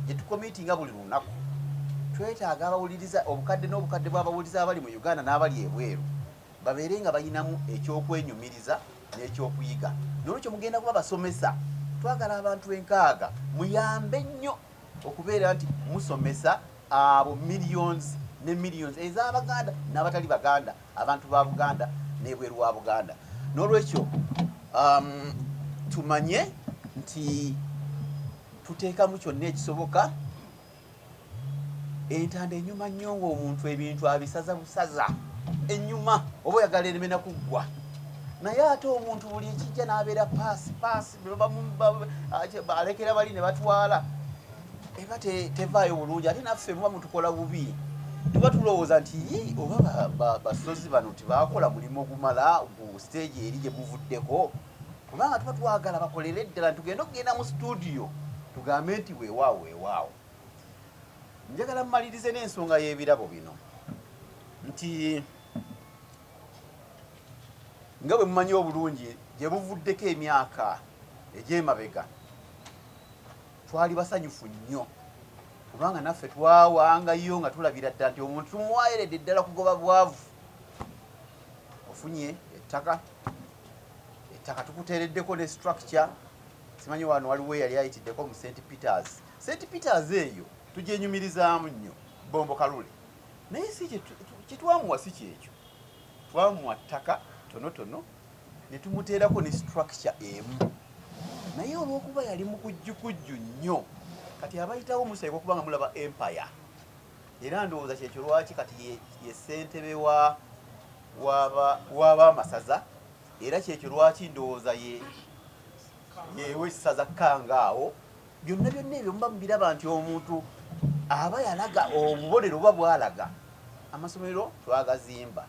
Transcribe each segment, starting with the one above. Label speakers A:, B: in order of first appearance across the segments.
A: Gye tukomiitinga buli lunaku, twetaaga abawuliriza, obukadde n'obukadde bw'abawuliriza abali mu Uganda n'abali ebweru babeere nga balinamu eky'okwenyumiriza n'ekyokuyiga. N'olwekyo mugenda kuba basomesa, twagala abantu 60 muyambe nnyo okubeera nti musomesa abo millions ne millions ez'Abaganda n'abatali Baganda, abantu ba Buganda n'ebweru wa Buganda. N'olwekyo tumanye nti tuteekamu kyonna ekisoboka. Entanda enyuma nnyo ng'omuntu ebintu abisaza busaza, enyuma oba oyagala ereme na kuggwa, naye ate omuntu buli ekijja n'abeera paasi paasi, alekera bali ne batwala, eba tevaayo bulungi. Ate naffe muba mutukola bubi, tuba tulowooza nti yi oba basozi bano tebakola mulimu gumala ku stage eri gye buvuddeko, kubanga tuba twagala bakolere ddala, tugende okugenda mu studio tugambe nti weewaawo weewaawo. Njagala mmalirize n'ensonga y'ebirabo bino nti nga bwe mumanyi obulungi, gye buvuddeko emyaka egy'emabega twali basanyufu nnyo, kubanga naffe twawangayo nga tulabira ddala nti omuntu tumuwayeredde ddala kugoba bwavu. Ofunye ettaka, ettaka tukuteereddeko ne structure. Simanyi wano waliwo eyali ayitiddeko mu St Peters. St Peters eyo tugyenyumirizaamu nnyo, Bombo Kalule, naye si kyetwamuwa, si kyekyo twamuwa. Ttaka tonotono ne tumuteerako ne structure emu, naye olw'okuba yali mukujjukujju nnyo, kati abayitawo musaibwa okuba nga mulaba empire. Era ndowooza kyekyo lwaki kati ye ssentebe w'abamasaza, era kyekyo lwaki ndowooza ye yewe essaza kkanga awo. Byonna byonna ebyo muba mubiraba nti omuntu aba yalaga obubonero oba bwalaga. Amasomero twagazimba.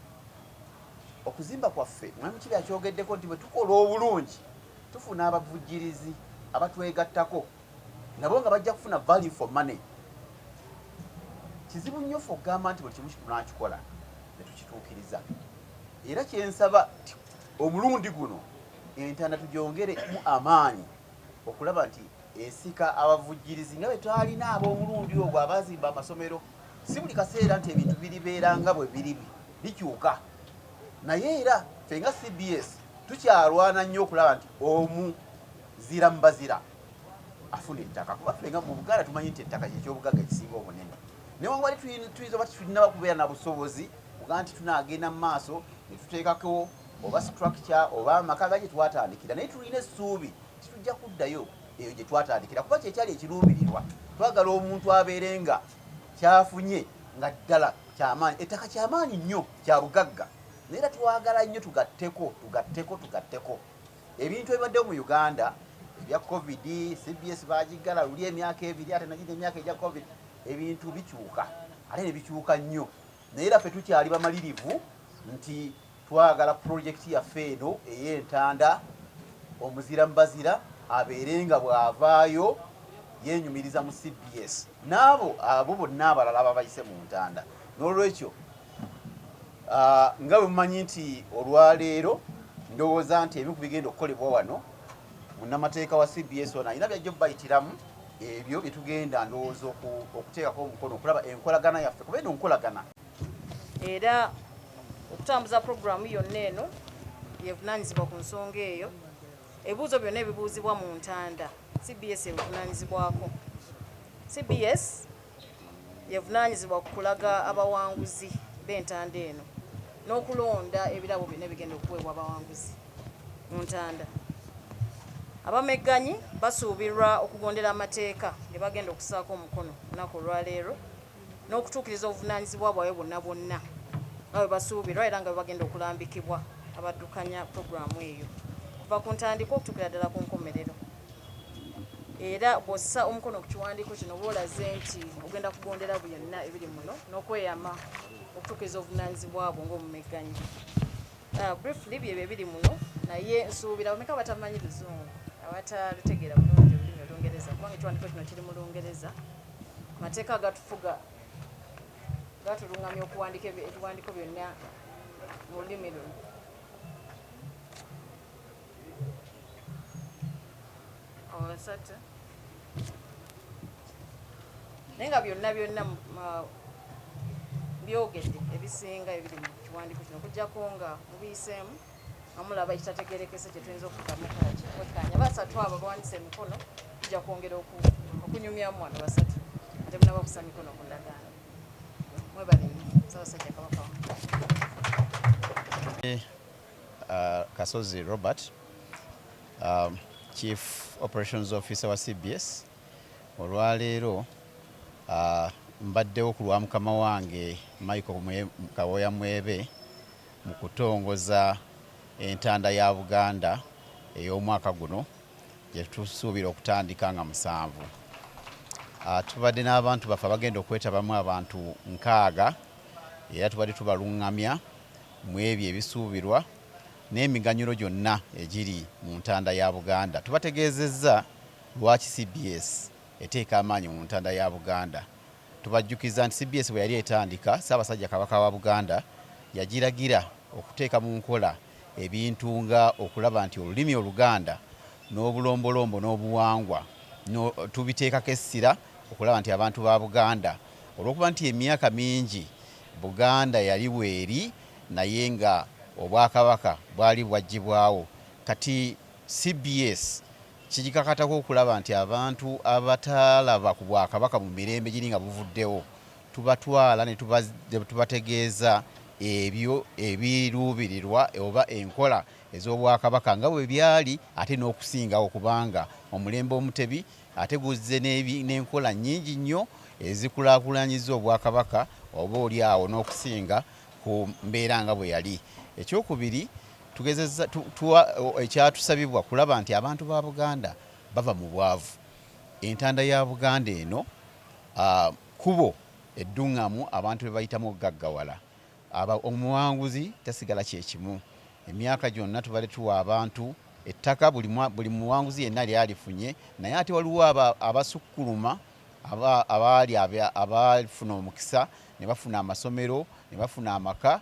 A: Okuzimba kwaffe, Mwami Kibi akyogeddeko nti bwe tukola obulungi tufuna abavujjirizi abatwegattako, nabo nga bajja kufuna value for money. Kizibu nnyo ffe okugamba nti buli kimu tunakikola ne tukituukiriza, era kyensaba nti omulundi guno entanda tugyongeremu amaanyi okulaba nti esika abavujjirizi nga bwe twalina ab'omulundi ogwo abazimba amasomero. Si buli kaseera nti ebintu biribeera nga bwe biri, bikyuka, naye era ffe nga CBS tukyalwana nnyo okulaba nti omuzira mubazira afuna ettaka, kuba ffe nga mu Buganda tumanyi nti ettaka kyekyobugagga ekisinga obunene. Newankubadde tuyinza oba tetulinaba kubeera na busobozi kugamba nti tunaagenda mu maaso ne tuteekako oba structure oba amaka ga gye twatandikira, naye tulina essuubi titujja kuddayo eyo gye twatandikira, kuba kyekyali ekiruubirirwa. Twagala omuntu abeere nga kyafunye nga ddala kyamaanyi. Ettaka kyamaanyi nnyo, kya bugagga, naye era twagala nnyo tugatteko, tugatteko, tugatteko. Ebintu ebibaddewo mu Uganda ebya COVID, CBS bagiggala luli emyaka 2, ate nagino emyaka egya COVID, ebintu bikyuka ate ne bikyuka nnyo, naye era ffe tukyali bamalirivu nti twagala pulojekiti yaffe eno ey'entanda, omuzira mubazira abeere nga bw'avaayo yeenyumiriza mu CBS n'abo abo bonna abalala ababayise mu ntanda. N'olwekyo nga bwe mumanyi nti olwaleero ndowooza nti ebimu ku bigenda okukolebwa wano, munnamateeka wa CBS ono alina byajja okubayitiramu, ebyo bye tugenda ndowooza okuteekako omukono okulaba enkolagana yaffe, kuba eno nkolagana.
B: Era okutambuza puroguramu yonna eno yevunaanyizibwa ku nsonga eyo. Ebibuuzo byonna ebibuuzibwa mu ntanda CBS ebivunaanyizibwako. CBS yevunaanyizibwa ku kulaga abawanguzi b'entanda eno n'okulonda ebirabo byonna ebigenda okuweebwa abawanguzi mu ntanda. Abamegganyi basuubirwa okugondera amateeka ge bagenda okussaako omukono olunaku olwaleero n'okutuukiriza obuvunaanyizibwa bwabwe bwonna bwonna nga bwe basuubirwa era nga bwe bagenda okulambikibwa abaddukanya pulogulaamu eyo kuva ku ntandikwa okutuukira ddala ku nkomerero. Era bw'ossa omukono ku kiwandiiko kino oba olaze nti ogenda kugondera byonna ebiri muno n'okweyama okutuukiriza obuvunaanyizibwa bwo ng'omumegganyi. Briefly byebyo ebiri muno, naye nsuubira bameka batamanyi Luzungu, abatalutegeera bulungi olulimi Olungereza, kubanga ekiwandiiko kino kiri mu Lungereza. Amateeka agatufuga gatulungamya okuwandiika ebiwandiiko byonna mu lulimi luno. Basatu naye nga byonna byonna byogedde ebisinga ebiri mu kiwandiiko kino, okuggyako nga mubiyiseemu nga mulaba ekitategeerekese kye tuyinza okukamukanya. Basatu abo bawanise emikono, tujja kwongera okunyumyamu wano basatu ate munaba kusa mikono ku ndagaano. Mwebale nnyo, Ssaabasajja Kabaka.
A: Kasozi Robert, Chief Operations Officer wa CBS. Olwaleero mbaddewo ku lwa mukama wange Michael Kawooya Mwebe mu kutongoza entanda ya Buganda ey'omwaka guno gye tusuubira okutandika nga 7. Tubadde n'abantu baffe abagenda okwetabamu abantu 60, era tubadde tubalungamya mu ebyo ebisuubirwa n'emiganyulo gyonna egiri mu ntanda ya Buganda. Tubategeezezza lwaki CBS eteeka amaanyi mu ntanda ya Buganda. Tubajjukiza nti CBS bwe yali etandika, Ssaabasajja Kabaka wa Buganda yagiragira okuteeka mu nkola ebintu nga okulaba nti olulimi Oluganda n'obulombolombo n'obuwangwa tubiteekako essira okulaba nti abantu ba Buganda, olw'okuba nti emyaka mingi Buganda yali weeri naye nga Obwakabaka bwali bwaggyibwawo, kati CBS kigikakatako okulaba nti abantu abatalaba ku Bwakabaka mu mirembe giri nga buvuddewo tubatwala ne tubategeeza ebyo ebiruubirirwa oba enkola ez'Obwakabaka nga bwe byali, ate n'okusingawo, kubanga omulembe Omutebi ate guzze n'enkola nnyingi nnyo ezikulaakulanyizza Obwakabaka oba oli awo n'okusinga ku mbeera nga bwe yali. Ekyokubiri, tugezezza ekyatusabibwa kulaba nti abantu ba Buganda bava mu bwavu. Entanda ya Buganda eno kkubo edduŋŋamu abantu be bayitamu okugaggawala. Omuwanguzi tasigala kye kimu. Emyaka gyonna tubadde tuwa abantu ettaka, buli muwanguzi yenna lyalifunye, naye ate waliwo abasukkuluma abaali abafuna omukisa ne bafuna amasomero ne bafuna amaka.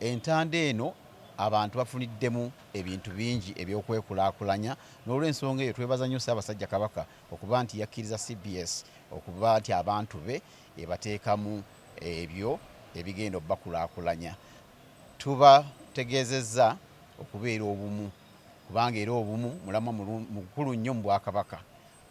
A: Entanda eno abantu bafuniddemu ebintu bingi eby'okwekulaakulanya. N'olw'ensonga eyo twebaza nnyo Ssaabasajja Kabaka okuba nti yakkiriza CBS okuba nti abantu be ebateekamu ebyo ebigenda obbakulaakulanya. Tubategeezezza okubeera obumu, kubanga era obumu mulamwa mukulu nnyo mu Bwakabaka.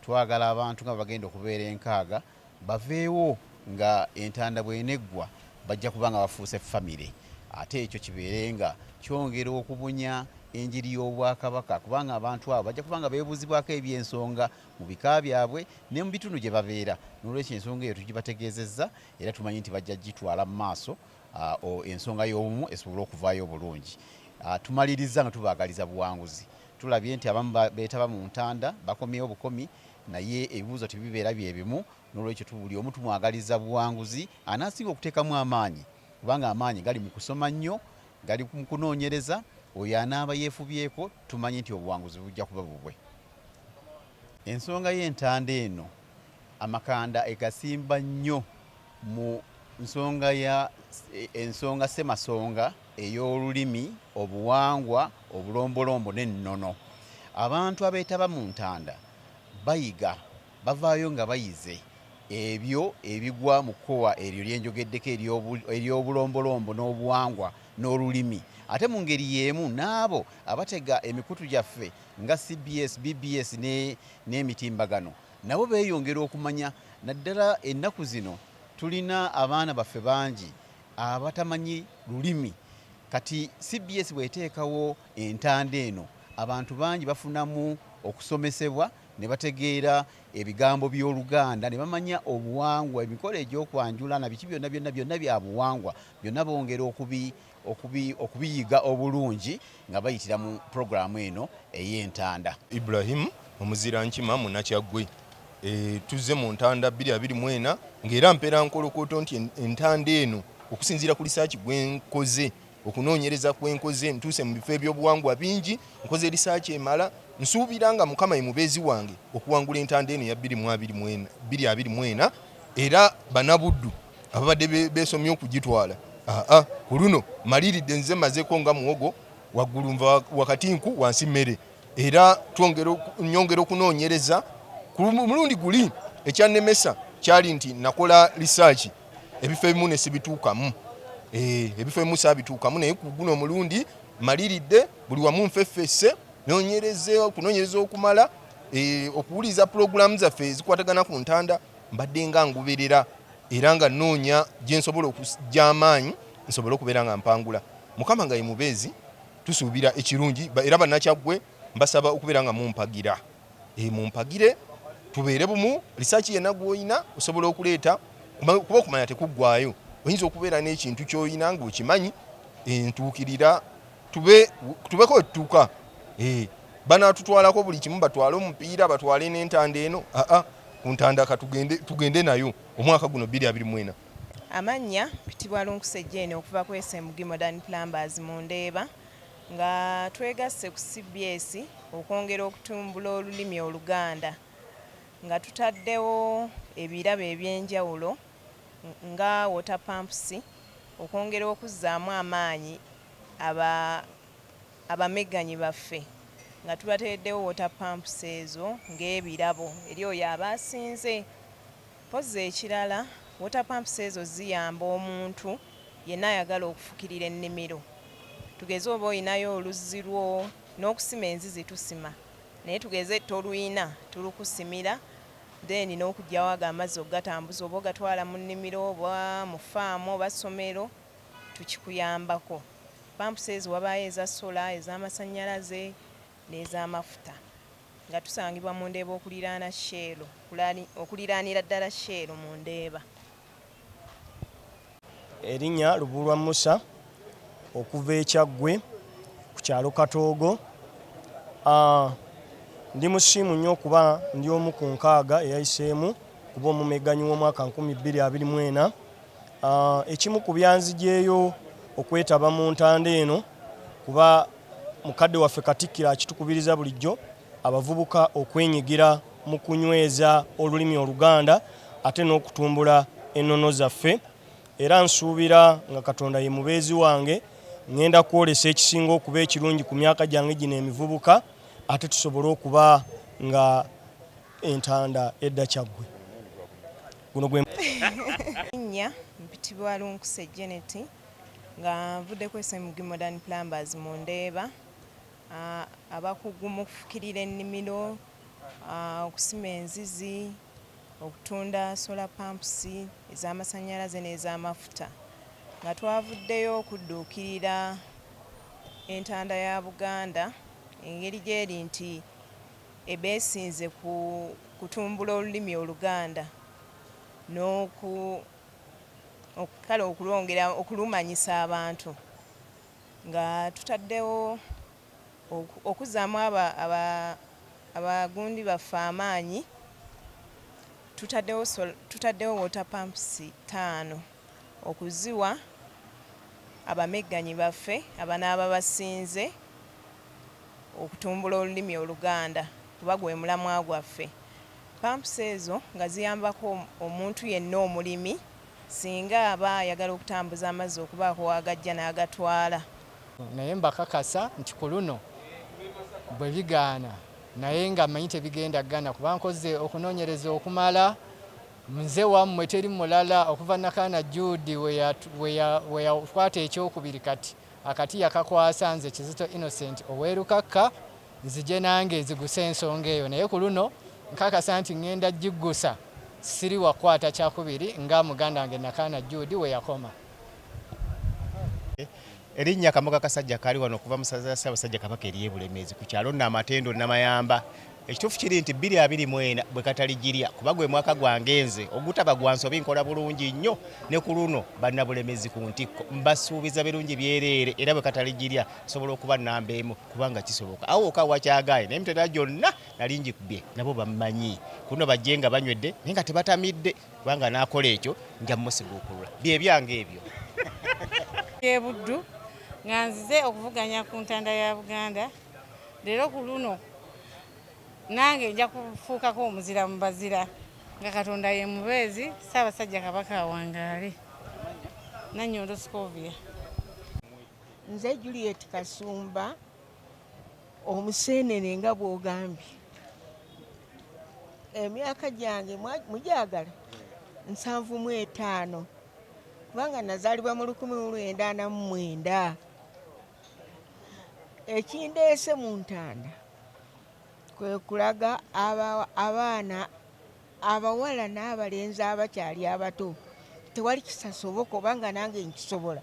A: Twagala abantu nga bagenda okubeera 60 baveewo nga entanda bw'eneggwa bajja kuba nga bafuuse famire, ate ekyo kibeere nga kyongera okubunya enjiri y'Obwakabaka, kubanga abantu abo bajja kuba nga beebuuzibwako eby'ensonga mu bika byabwe ne mu bitundu gye babeera. N'olwekyo ensonga eyo tugibategeezezza era tumanyi nti bajja gitwala mu maaso, ensonga y'obumu esobole okuvaayo obulungi. Tumaliriza nga tubaagaliza buwanguzi. Tulabye nti abamu beetaba mu ntanda bakomyewo bukomi, naye ebibuuzo tebibeera bye bimu. N'olwekyo buli omu tumwagaliza buwanguzi anaasinga okuteekamu amaanyi, kubanga amaanyi gali mu kusoma nnyo, gali mu kunoonyereza. Oyo anaaba yeefubyeko tumanyi nti obuwanguzi bujja kuba bubwe. Ensonga y'entanda eno amakanda egasimba nnyo mu nsonga ya ensonga ssemasonga ey'olulimi, obuwangwa, obulombolombo n'ennono. Abantu abeetaba mu ntanda bayiga, bavaayo nga bayize ebyo ebigwa mu kkowa eryo lyenjogeddeko ery'obulombolombo n'obuwangwa n'olulimi. Ate mu ngeri y'emu n'abo abatega emikutu gyaffe nga CBS, BBS n'emitimbagano nabo beeyongera okumanya, naddala ennaku zino tulina abaana baffe bangi abatamanyi lulimi. Kati CBS bw'eteekawo entanda eno, abantu bangi bafunamu okusomesebwa ne bategeera ebigambo by'Oluganda ne bamanya obuwangwa, emikolo egy'okwanjula na biki byonna byonna byonna bya buwangwa, byonna bongera okubiyiga obulungi nga bayitira mu pulogulaamu eno ey'entanda.
C: Ibrahim. Omuzira Nkima Munakyaggwe. Tuzze mu ntanda 2024 ng'era mpeera nkolokooto nti entanda eno okusinziira ku lisaaki gwe nkoze, okunoonyereza kwe nkoze, ntuuse mu bifo ebyobuwangwa bingi, nkoze lisaaki emala, nsuubira nga Mukama ye mubeezi wange okuwangula entanda eno eya 2024 era Bannabuddu ababadde beesomye okugitwala aa ku luno maliridde nze mazeko nga muwogo waggulu nva wakati nku wansi mmere era nyongera okunoonyereza ku mulundi guli ekyannemesa kyali nti nakola lisaaki ebifo ebimu ne sibituukamu, ebifo ebimu saabituukamu, naye ku guno omulundi maliridde buli wamu nfeffesse noonyereze okunoonyereza okumala, okuwuliriza pulogulaamu zaffe ezikwatagana ku ntanda mbadde nga ngoberera era nga nnoonya gye nsobola okujja amaanyi nsobole okubeera nga mpangula. Mukama nga ye mubeezi tusuubira ekirungi era Bannakyaggwe mbasaba okubeera nga mumpagira, mumpagire tubeere bumu. Lisaaki yenna gw'olina osobola okuleeta kuba okumanya tekuggwaayo, oyinza okubeera n'ekintu ky'olina ng'okimanyi, ntuukirira tubeko we tutuuka. Banaatutwalako buli kimu, batwale omupiira, batwale n'entanda eno, aa ku ntanda ka tugende nayo omwaka guno 2024.
D: Amannya mpitibwa Lunkuse Jane okuva ku SMG Modern Plumbers mu Ndeeba nga twegasse ku CBS okwongera okutumbula olulimi Oluganda nga tutaddewo ebirabo eby'enjawulo nga water pumps okwongera okuzzaamu amaanyi abamegganyi baffe nga tubateereddewo water pumps ezo ng'ebirabo eri oyo aba asinze. Mpozzi ekirala, water pumps ezo ziyamba omuntu yenna ayagala okufukirira ennimiro. Tugeze oba olinayo oluzzi lwo n'okusima enzizi tusima naye tugeze toluyina tulukusimira then n'okuggyawo ago amazzi okugatambuza oba ogatwala mu nnimiro oba mu ffaamu oba ssomero tukikuyambako. Pumps ezo wabaayo eza sola, ez'amasannyalaze n'ez'amafuta nga tusangibwa mu Ndeeba okuliraana Shell, okuliraanira ddala Shell mu Ndeeba.
E: Erinnya Lubuulwa Musa okuva e Kyaggwe ku kyalo Katoogo. Ndi musiimu nnyo okuba ndi omu ku nkaaga eyayiseemu kuba omumegganyi w'omwaka 2024. Ekimu ku byanzigyeyo okwetaba mu ntanda eno kuba mukadde waffe Katikkiro akitukubiriza bulijjo abavubuka okwenyigira mu kunyweza olulimi Oluganda ate n'okutumbula ennono zaffe, era nsuubira nga Katonda ye mubeezi wange ngenda kwolesa ekisinga okuba ekirungi ku myaka gyange gino emivubuka ate tusobole okuba nga entanda edda Kyaggwe. Guno gwe
D: Erinnya mpitibwa Lunkuse Janet nga nvudde ku SMG Modern Plumbers mu Ndeeba, abakugu mu kufukirira ennimiro, okusima enzizi, okutunda solar pumps ez'amasannyalaze n'ez'amafuta nga twavuddeyo okudduukirira entanda ya Buganda engeri gy'eri nti ebeesinze ku kutumbula olulimi Oluganda n'oku kale okulwongera okulumanyisa abantu nga tutaddewo okuzzaamu abagundi baffe amaanyi, tutaddewo water pumps ttaano okuziwa abamegganyi baffe abanaaba basinze okutumbula olulimi Oluganda kuba gwe mulamwa gwaffe. Pumps ezo nga ziyambako omuntu yenna omulimi singa aba ayagala okutambuza amazzi okubaako w'agajja n'agatwala.
F: Naye mbakakasa nti ku luno bwe bigaana naye nga mmanyi tebigenda kugaana kuba nkoze okunoonyereza okumala, nze wammwe teri mulala okuva Nakaana Jude we yakwata ekyokubiri kati akati yakakwasa nze Kizito Innocent ow'e Lukakka nzije nange nziguse ensonga eyo naye ku luno nkakasa nti ngenda giggusa siri wakukwata kyakubiri nga muganda wange Nakaana Jude we yakoma.
G: Erinnya Kamoga Kasajja Kaali wano okuva mu ssaza lya Ssaabasajja Kabaka ery'e Bulemeezi ku kyalo Namatendo Namayamba. Ekituufu kiri nti 2024 bwe kataligirya kuba gwe mwaka gwange nze ogutaba gwa nsobi nkola bulungi nnyo ne ku luno bannabulemezi ku ntikko mbasuubiza birungi byereere era bwe kataligirya nsobola okuba nnamba emu kubanga kisoboka. Awo wokka wakyagaanye naye emitendera gyonna nali ngikubye nabo bammanyi kuno bajje nga banywedde naye nga tebatamidde kubanga naakola ekyo nja musiguukulula bye byange ebyo.
H: Y'e Buddu nga nzize okuvuganya ku ntanda ya Buganda leero ku luno nange nja kufuukako omuzira mu bazira nga Katonda ye mubeezi Ssaabasajja Kabaka awangaale. Nannyondo Scovia.
I: Nze Juliet Kasumba omuseenene nga bw'ogambye. Emyaka gyange mugyagala 75 kubanga nazaalibwa mu 1949. Ekindeese mu ntanda kwe kulaga abaana abawala n'abalenzi abakyali abato tewali kisasoboka oba nga nange nkisobola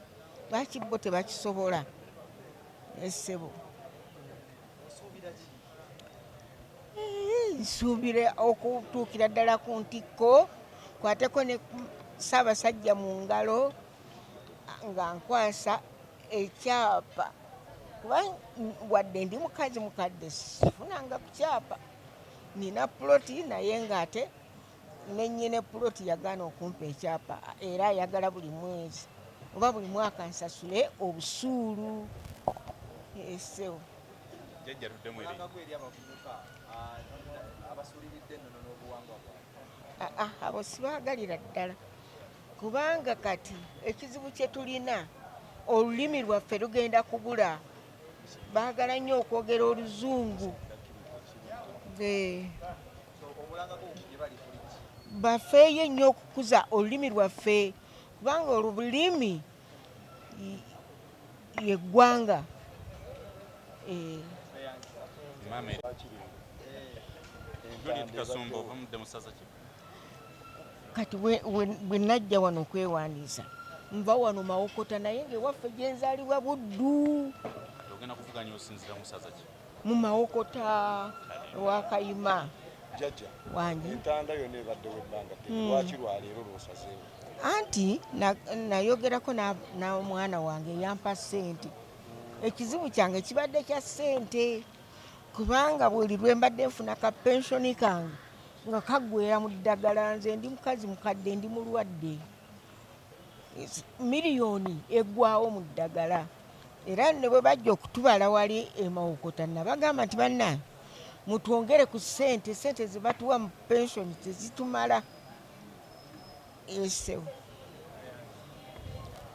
I: lwaki bo tebakisobola essebo nsuubira okutuukira ddala ku ntikko kwateko ne Ssaabasajja mu ngalo nga nkwasa ekyapa kuba wadde ndi mukazi mukadde sifunanga ku kyapa nina puloti naye ng'ate nennyini puloti yagaana okumpa ekyapa era ayagala buli mwezi oba buli mwaka nsasule obusuulu esewo.
J: Jjajja tuddemu eri.
I: Abo sibaagalira ddala kubanga kati ekizibu kye tulina olulimi lwaffe lugenda kubula baagala nnyo okwogera oluzungu bafeeyo nnyo okukuza olulimi lwaffe kubanga olulimi ye ggwanga. Kati bwe najja wano okwewandiisa nva wano Mawokota naye ng'ewaffe gye nzaalibwa Buddu.
J: Ogenda kuvuganya osinziira mu ssaza ki?
I: Mu Mawokota Lwakayima.
K: Jjajja,
I: Wangi.
K: Entanda yonna ebaddewo ebbanga ddene, lwaki lwaleero lw'osazeewo?
I: Anti nayogerako n'omwana wange eyampa ssente. Ekizibu kyange kibadde kya ssente kubanga buli lwe mbadde nfuna ka pensioni kange nga kaggweera mu ddagala nze ndi mukazi mukadde ndi mulwadde miliyoni eggwawo mu ddagala era ne bwe bajja okutubala wali e Mawokota nabagamba nti bannange mutwongere ku ssente, ssente ze batuwa mu pensioni tezitumala. Esewo.